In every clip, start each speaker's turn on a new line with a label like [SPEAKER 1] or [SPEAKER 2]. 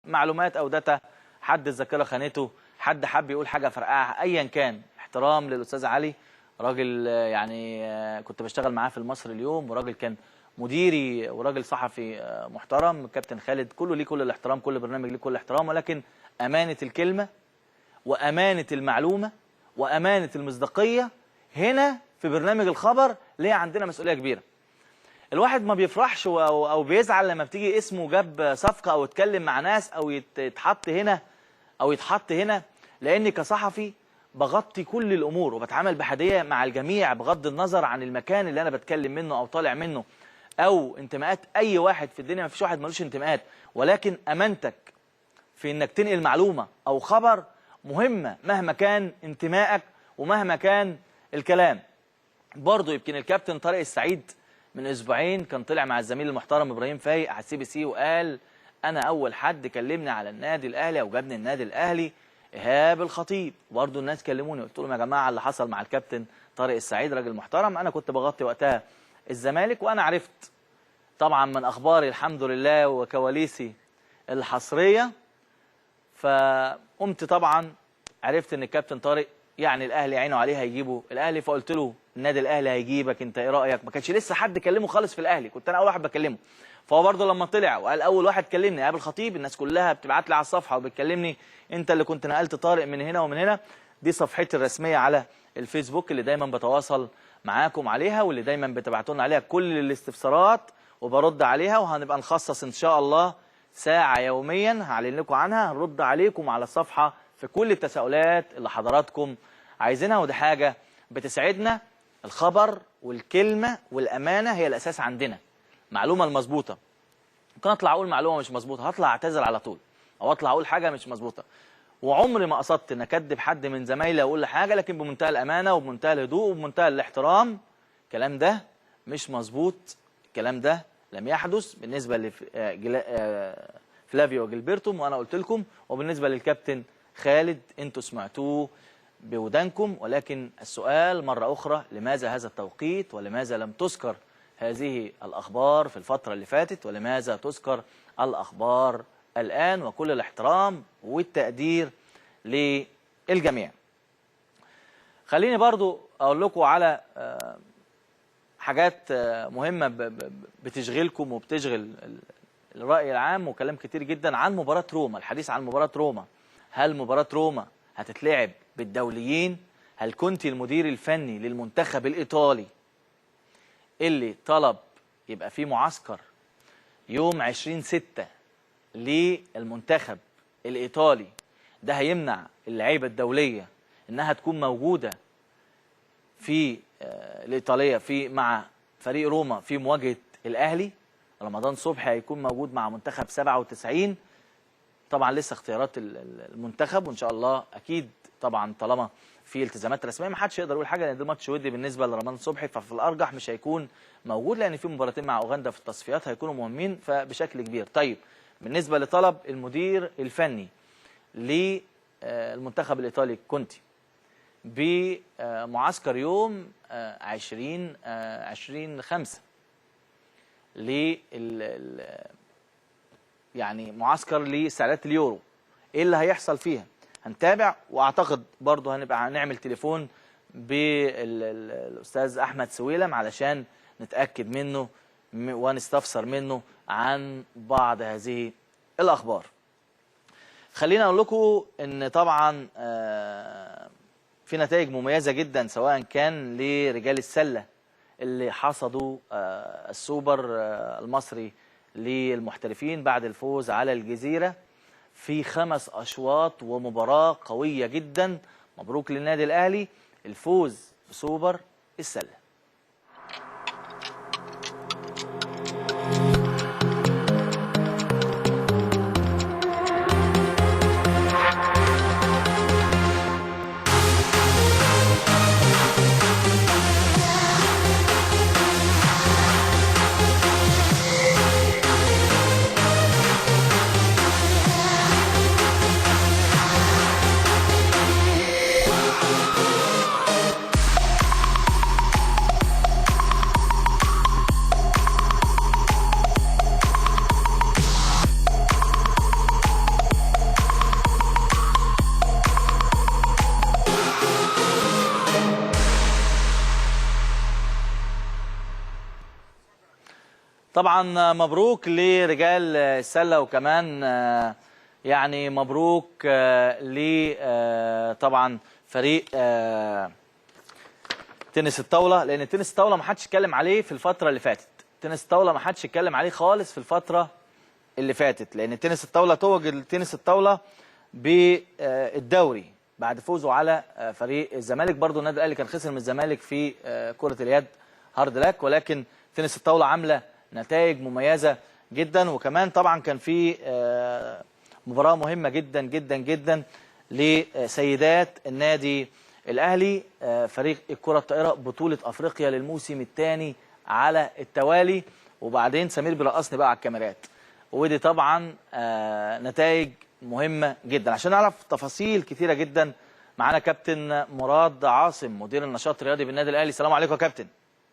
[SPEAKER 1] معلومات او data، حد الذاكرة خانته، حد حب يقول حاجة فرقعها، ايا كان. احترام للاستاذ علي، راجل يعني كنت بشتغل معاه في المصري اليوم، وراجل كان مديري وراجل صحفي محترم. كابتن خالد كله ليه كل الاحترام، كل برنامج ليه كل الاحترام، ولكن امانه الكلمة وامانه المعلومة وامانه المصداقية هنا في برنامج الخبر ليه عندنا مسؤولية كبيرة. الواحد ما بيفرحش او بيزعل لما بتيجي اسمه جاب صفقة او اتكلم مع ناس او يتحط هنا او يتحط هنا، لاني كصحفي بغطي كل الامور وبتعامل بحديه مع الجميع بغض النظر عن المكان اللي انا بتكلم منه او طالع منه او انتماءات اي واحد في الدنيا. ما فيش واحد ملوش انتماءات، ولكن امانتك في انك تنقل معلومة او خبر مهمة مهما كان انتمائك ومهما كان الكلام. برضه يمكن الكابتن طارق السعيد من اسبوعين كان طلع مع الزميل المحترم ابراهيم فايق على السي بي سي وقال انا اول حد كلمني على النادي الاهلي او جابني النادي الاهلي ايهاب الخطيب. برضه الناس كلموني، قلت لهم يا جماعة اللي حصل مع الكابتن طارق السعيد راجل محترم، انا كنت بغطي وقتها الزمالك، وانا عرفت طبعا من اخباري الحمد لله وكواليسي الحصريه، فقمت طبعا عرفت ان الكابتن طارق يعني الاهلي عينه عليه هيجيبه الاهلي، فقلت له النادي الاهلي هيجيبك، انت ايه رايك؟ ما كانش لسه حد كلمة خالص في الاهلي، كنت انا اول واحد بكلمه. فهو برضه لما طلع وقال اول واحد كلمني ايهاب الخطيب، الناس كلها بتبعت لي على الصفحة وبتكلمني انت اللي كنت نقلت طارق من هنا ومن هنا. دي صفحتي الرسمية على الفيسبوك اللي دايما بتواصل معاكم عليها واللي دايما بتبعتوا لنا عليها كل الاستفسارات وبرد عليها، وهنبقى نخصص ان شاء الله ساعة يوميا هعلن لكم عنها، هنرد عليكم على الصفحة في كل التساؤلات اللي حضراتكم عايزينها، ودي حاجة بتسعدنا. الخبر والكلمة والامانة هي الاساس عندنا، المعلومة المظبوطه. ممكن اطلع اقول معلومة مش مظبوطة، هطلع اعتذر على طول، او اطلع اقول حاجة مش مظبوطة، وعمري ما قصدت ان اكدب حد من زمايلي اقول حاجة، لكن بمنتهى الامانة وبمنتهى الهدوء وبمنتهى الاحترام الكلام ده مش مظبوط، الكلام ده لم يحدث بالنسبة لفلافيو جilberto وانا قلت لكم، وبالنسبة للكابتن خالد انتوا سمعتوه بودانكم. ولكن السؤال مرة اخرى، لماذا هذا التوقيت؟ ولماذا لم تذكر هذه الاخبار في الفترة اللي فاتت؟ ولماذا تذكر الاخبار الان؟ وكل الاحترام والتقدير للجميع. خليني برضو اقول لكم على حاجات مهمة بتشغلكم وبتشغل الرأي العام، وكلام كتير جدا عن مباراة روما، الحديث عن مباراة روما. هل مباراة روما هتتلعب بالدوليين؟ هل كنت المدير الفني للمنتخب الإيطالي اللي طلب يبقى في معسكر يوم 20/6 للمنتخب الإيطالي، ده هيمنع اللعيبة الدولية إنها تكون موجودة في الإيطالية في مع فريق روما في مواجهة الأهلي؟ رمضان صبحي هيكون موجود مع منتخب 97، طبعا لسه اختيارات المنتخب، وإن شاء الله أكيد طبعا طالما في التزامات رسمية ما حدش يقدر يقول حاجة، لأن ده ماتش ودي بالنسبة لرمضان صبحي، ففي الأرجح مش هيكون موجود، لأن في مباراتين مع أوغندا في التصفيات هيكونوا مهمين فبشكل كبير. طيب بالنسبة لطلب المدير الفني للمنتخب الإيطالي كونتي بمعسكر يوم 20/5 ل يعني معسكر لاستعدادات اليورو، ايه اللي هيحصل فيها؟ هنتابع، واعتقد برضه هنبقى هنعمل تليفون بالاستاذ احمد سويلم علشان نتاكد منه ونستفسر منه عن بعض هذه الاخبار. خلينا اقول لكم ان طبعا في نتائج مميزة جدا، سواء كان لرجال السلة اللي حصدوا السوبر المصري للمحترفين بعد الفوز على الجزيرة في 5 أشواط ومباراة قوية جدا. مبروك للنادي الأهلي الفوز بسوبر السلة. طبعا مبروك لرجال السلة، وكمان يعني مبروك ل طبعا فريق تنس الطاولة، لان تنس الطاولة ما حدش اتكلم عليه في الفترة اللي فاتت. تنس الطاولة ما حدش اتكلم عليه خالص في الفترة اللي فاتت، لان تنس الطاولة توج تنس الطاولة بالدوري بعد فوزه على فريق الزمالك. برضو النادي الاهلي كان خسر من الزمالك في كره اليد، hard luck، ولكن تنس الطاولة عامله نتائج مميزة جدا. وكمان طبعا كان في مباراة مهمة جدا جدا جدا لسيدات النادي الاهلي، فريق الكره الطائرة، بطوله افريقيا للموسم الثاني على التوالي. وبعدين سمير بيرقصني بقى على الكاميرات، ودي طبعا نتائج مهمة جدا. عشان نعرف تفاصيل كثيرة جدا معانا كابتن مراد عاصم، مدير النشاط الرياضي بالنادي الاهلي. السلام عليكم يا كابتن.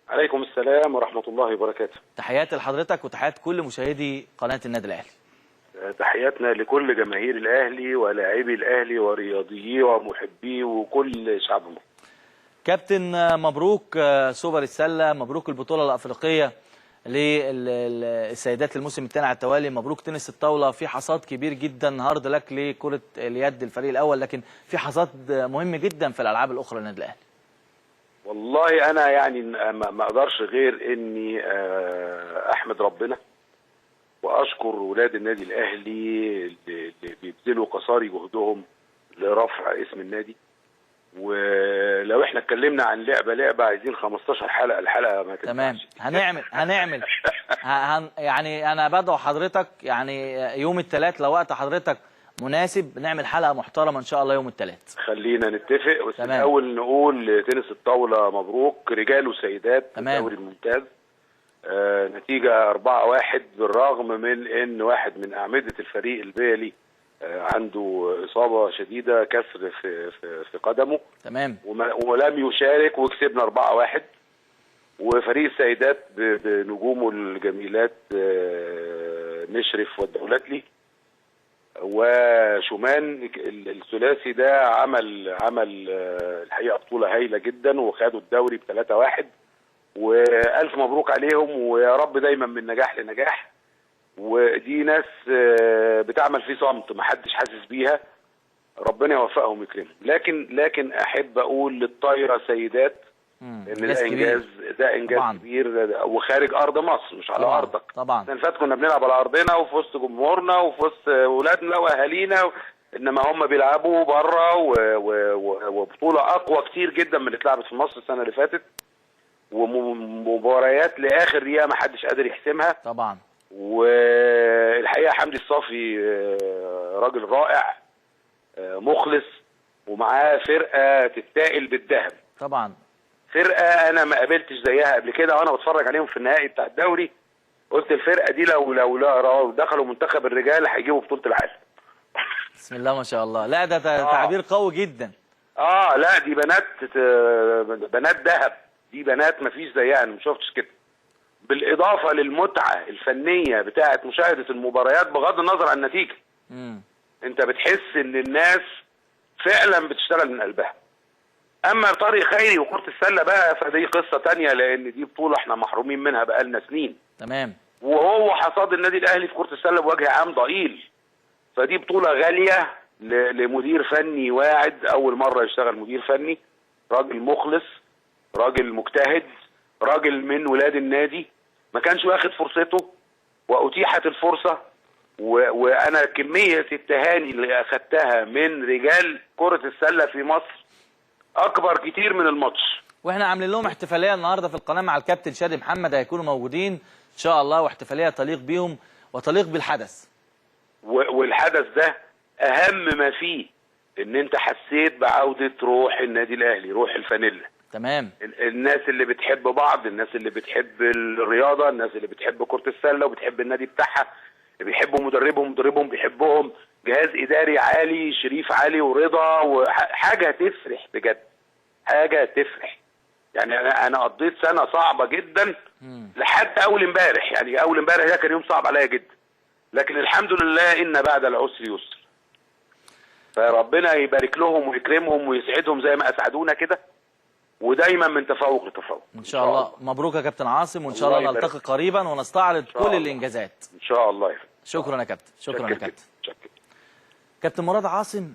[SPEAKER 2] عليكم السلام ورحمة الله وبركاته.
[SPEAKER 1] تحياتي لحضرتك وتحيات كل مشاهدي قناة النادي الاهلي.
[SPEAKER 2] تحياتنا لكل جماهير الاهلي ولاعبي الاهلي ورياضييه ومحبيه وكل شعب مصر.
[SPEAKER 1] كابتن مبروك سوبر السلة، مبروك البطولة الافريقية للسيدات الموسم الثاني على التوالي، مبروك تنس الطاولة، في حصاد كبير جدا، hard luck لكرة اليد الفريق الاول، لكن في حصاد مهم جدا في الالعاب الاخرى للنادي الاهلي.
[SPEAKER 2] والله انا يعني ما اقدرش غير اني احمد ربنا واشكر ولاد النادي الاهلي اللي بيبذلوا قصاري جهدهم لرفع اسم النادي. ولو احنا اتكلمنا عن لعبه عايزين 15 حلقة، الحلقة ما تنفعش.
[SPEAKER 1] تمام، هنعمل يعني انا بدعو حضرتك يعني يوم الثلاث لو وقت حضرتك مناسب نعمل حلقة محترمه ان شاء الله يوم الثلاث.
[SPEAKER 2] خلينا نتفق بس الاول نقول تنس الطاولة مبروك رجال وسيدات الدوري الممتاز، نتيجة 4-1، بالرغم من ان واحد من اعمدة الفريق البيلي عنده اصابه شديدة، كسر في في, في قدمه.
[SPEAKER 1] تمام.
[SPEAKER 2] ولم يشارك، وكسبنا 4-1. وفريق السيدات بنجومه الجميلات مشرف والدولتلي وشومان، الثلاثي ده عمل الحقيقة بطوله هايلة جدا، وخدوا الدوري ب 3-1. والف مبروك عليهم، ويا رب دايما من نجاح لنجاح. ودي ناس بتعمل في صمت محدش حاسس بيها، ربنا يوفقهم ويكرمهم. لكن احب اقول للطايره سيدات ان ده انجاز، ده انجاز طبعاً كبير، وخارج ارض مصر مش على طبعاً ارضك.
[SPEAKER 1] طبعا
[SPEAKER 2] السنة اللي فاتت كنا بنلعب على ارضنا وفي وسط جمهورنا وفي وسط ولادنا واهالينا، انما هم بيلعبوا بره وبطولة اقوى كتير جدا من اللي اتلعبت في مصر السنة اللي فاتت، ومباريات لاخر دقيقة ما حدش قادر يحسمها.
[SPEAKER 1] طبعا.
[SPEAKER 2] والحقيقة حمدي الصافي راجل رائع مخلص، ومعاه فرقه تتاقل بالذهب.
[SPEAKER 1] طبعا
[SPEAKER 2] فرقه انا ما قابلتش زيها قبل كده، وانا بتفرج عليهم في النهائي بتاع الدوري قلت الفرقة دي لو دخلوا منتخب الرجال هيجيبوا بطوله العالم.
[SPEAKER 1] بسم الله ما شاء الله. لا ده تعبير قوي جدا.
[SPEAKER 2] لا دي بنات ذهب، دي بنات ما فيش زيها، انا ما شفتش كده. بالاضافة للمتعه الفنية بتاعه مشاهده المباريات بغض النظر عن النتيجة. انت بتحس ان الناس فعلا بتشتغل من قلبها. اما طارق خيري وكره السلة بقى فدي قصة ثانية، لان دي بطوله احنا محرومين منها بقالنا سنين.
[SPEAKER 1] تمام.
[SPEAKER 2] وهو حصاد النادي الاهلي في كره السلة بوجه عام ضئيل، فدي بطوله غالية لمدير فني واعد، اول مرة يشتغل مدير فني، راجل مخلص، راجل مجتهد، راجل من ولاد النادي، ما كانش واخد فرصته واتيحت الفرصة. وانا كمية التهاني اللي اخدتها من رجال كره السلة في مصر اكبر كتير من الماتش.
[SPEAKER 1] واحنا عاملين لهم احتفالية النهارده في القناة مع الكابتن شادي محمد، هيكونوا موجودين ان شاء الله، واحتفاليه تليق بيهم وتليق بالحدث.
[SPEAKER 2] والحدث ده اهم ما فيه ان انت حسيت بعوده روح النادي الاهلي، روح الفانيلا.
[SPEAKER 1] تمام.
[SPEAKER 2] الناس اللي بتحب بعض، الناس اللي بتحب الرياضة، الناس اللي بتحب كره السلة وبتحب النادي بتاعها، بيحبوا مدربهم، مدربهم بيحبهم، جهاز اداري عالي، شريف علي ورضا، وحاجه تفرح بجد، حاجة تفرح. يعني انا قضيت سنة صعبة جدا لحد اول امبارح، يعني اول امبارح ده كان يوم صعب عليا جدا، لكن الحمد لله ان بعد العسر يسر. فربنا يبارك لهم ويكرمهم ويسعدهم زي ما اسعدونا كده، ودايما من تفوق لتفوق.
[SPEAKER 1] ان شاء الله. مبروك يا كابتن عاصم، وان شاء
[SPEAKER 2] الله
[SPEAKER 1] الله
[SPEAKER 2] يبارك.
[SPEAKER 1] نلتقي قريبا ونستعرض
[SPEAKER 2] شاء
[SPEAKER 1] كل
[SPEAKER 2] الله.
[SPEAKER 1] الانجازات.
[SPEAKER 2] ان شاء الله يا فندم.
[SPEAKER 1] شكرا يا كابتن، شكرا يا
[SPEAKER 2] شكر
[SPEAKER 1] كابتن.
[SPEAKER 2] جدا. شكر.
[SPEAKER 1] كابتن مراد عاصم